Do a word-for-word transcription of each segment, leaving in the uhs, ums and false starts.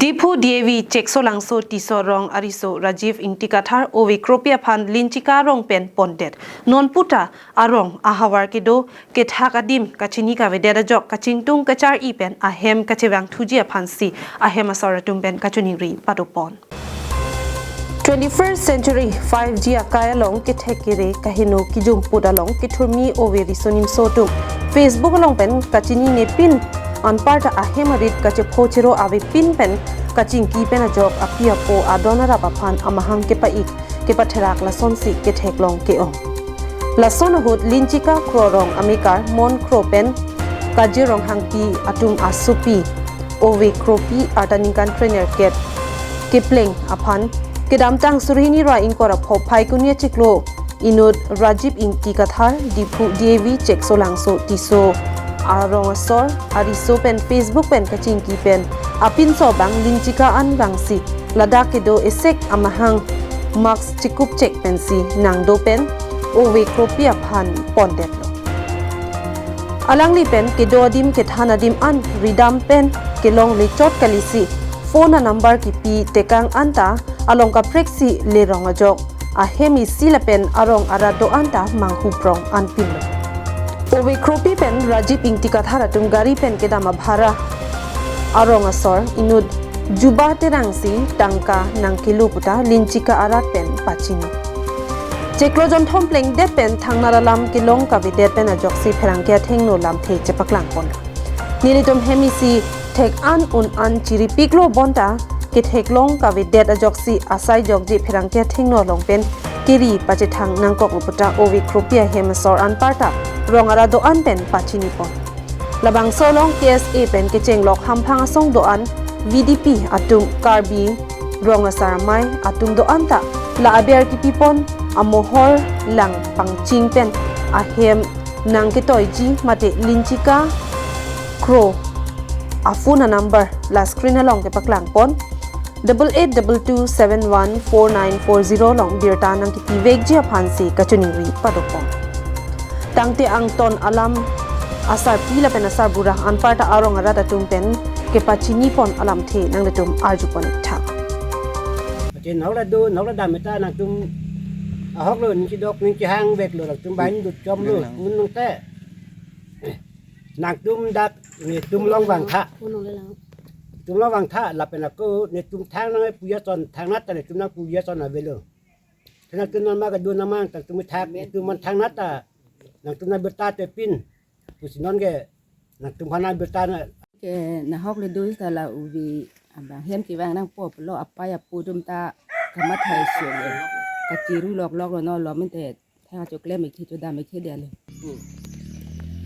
Diphu D A V Cheksolangso Tisso arong ariso Rajiv Ingti Kathar ove kropi aphan Linchika arong pen pondet. Non puta arong ahavar kedo kethak adim kachini kavedet ajok kachingtung kachar-i pen ahem kachevang thuji aphansi ahem asor atum pen kachiningri padopon. Twenty-first century five G akai along kethek kere kaheno kijumput along kethurmi ove riso nimso atum Facebook along pen kachinine pin anparta ahem arit kachepho chero avepin pen kachingki pen ajok api apo adon arap aphan amahang kepa-ik kepatherak lasonsi ketheklong ke-ong. Lason ahut Linchika Kro arong amekar Mon Kro pen Kajir Ronghangpi atum asopi ove kropi arta ningkan krenerkep kepleng aphan kedamtang suri hini ra ingkoi ra pho Phaikuni achiklo inut Rajiv Ingti Kathar Diphu D A V Cheksolangso Tisso arong asor ariso pen Facebook pen kachingki pen apinso abang Linchika an vangsi ladak kedo esek amahang mask chikup chek pensi nangdo pen ove kropi aphan pondetlo. Alangli pen kedo adim kethan adim an ridam pen kelongle chot kalisi phone a-number kipi tekang anta along kapreksi lerong ajok ahem isi lapen arong arat do-an ta manghu prong anpinlo. Ove kropi pen Rajiv Ingti Kathar atum gari pen kedam abhara arong asor inut Juba Terangsi tangka nangkelo puta Linchika arat pen pachini. Chiklo jonthom plengdet pen thangnat alam kelong kavedet pen ajoksi pherangke athengno lamthe chepaklangpon. Nelitum hem isi thek an un an chiripiklo bonta ketheklong kavedet ajoksi asai jokji pherangke athengno along pen keri pachethang nangkoklo puta ove kropi ahem asor anparta rong arat do-an pen pachinipon. Labangso along K S A pen kechenglok hamphang asong do-an V D P atum Karbi rong asar amei atum do-an ta la aber kipipon amohor lang pangching pen ahem nangketoiji mate Linchika Kro a-phone a-number la screen along kepaklangpon, double eight double two seven one four nine four zero along birta nangkipivekji aphansi kachiningri padopon. Tangte angton alam asarpi lapen asarbura anparta arong arat atum pen kepachinipon alamthe nanglitum arjupon thak. Ate nahok la do, nahok la dam ta nangtum ahok lo, ning chidok ning chihang veklo, nangtum bain dut chomlo, Nang. Kun nang te. Nangtum dak netum long vangtha. Netum long vangtha lapen ako netum thang nangpuji ason thangnat ta netum nangpuji ason avelo. Te nangtum nangma kedo nangma nangtum thak netum man thangnat ta nangtum nang birta te pin. Pusi non ke nangtum aphan nang birta na. Ke nahok le do ta la ove abang hem kevang nangpo pulo apai apo atum ta kamatha isi le. Kachiru loklok lo no lo mente. Thang achoklem ik thi chodam ik thi dia le. Pu.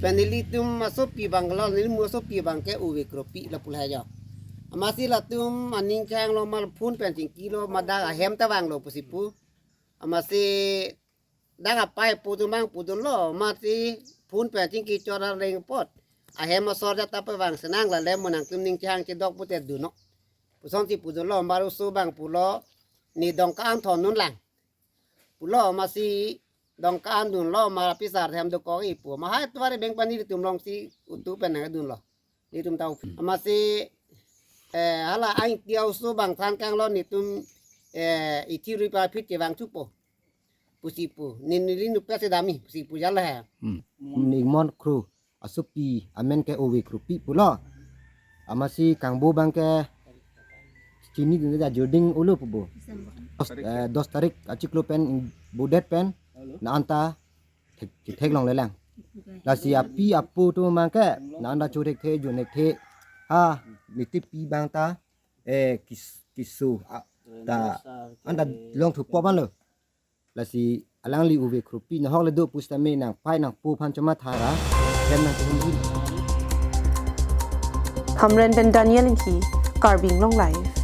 Pen nelitum asopi abang lo, nelimu asopi abang ke ove kropi lapu lahai jo. Amatsi latum aning changlo ma phone pen chingkilo ma dak ahem ta vanglo pusi pu. Amatsi dak apai apo atum vang pudunlo, amatsi phone pen chingki chora reng apot. Ahem asor jat ta pavang senang la le mo nangtum ning chang chedok pute dunlo. Pusonsi pudunlo, mar oso abang pulo, ne dongka an thon nunlang. Pulo amatsi dongka an dunlo ma apisar hem dokok-i pu. Ma hai tuari beng pani nelitum alongsi utu pen nangdunlo. Nelitum ta upi. Amatsi, eh, hala aing tiau su bang than kanglo netum, eh, ithi rui pa phit kevang thupo. Pusi pu. Nin neli nupet si dami pusi pu jala he. Hmm. Ning Mon Kro asopi amen ke ove kropi pulo. Amatsi kangbo abang ke chinidun da joding ulo pubo. Dos, eh, dos tarik achiklo pen bodet pen na anta thek, theklong lelang. Lasi api apo atum abang ke na anta cho thekthe, jo thekthe. Ha, niti pi abang ta, eh, kis, kisu, a, ta, anta long thupo abang lo. Lasi alangli ove kropi nahok le do pusitame nangpai nangpo aphan chomatha ra hem nangtuhum hin. Hamren pen Daniel Inghi, Karbi Anglong Live.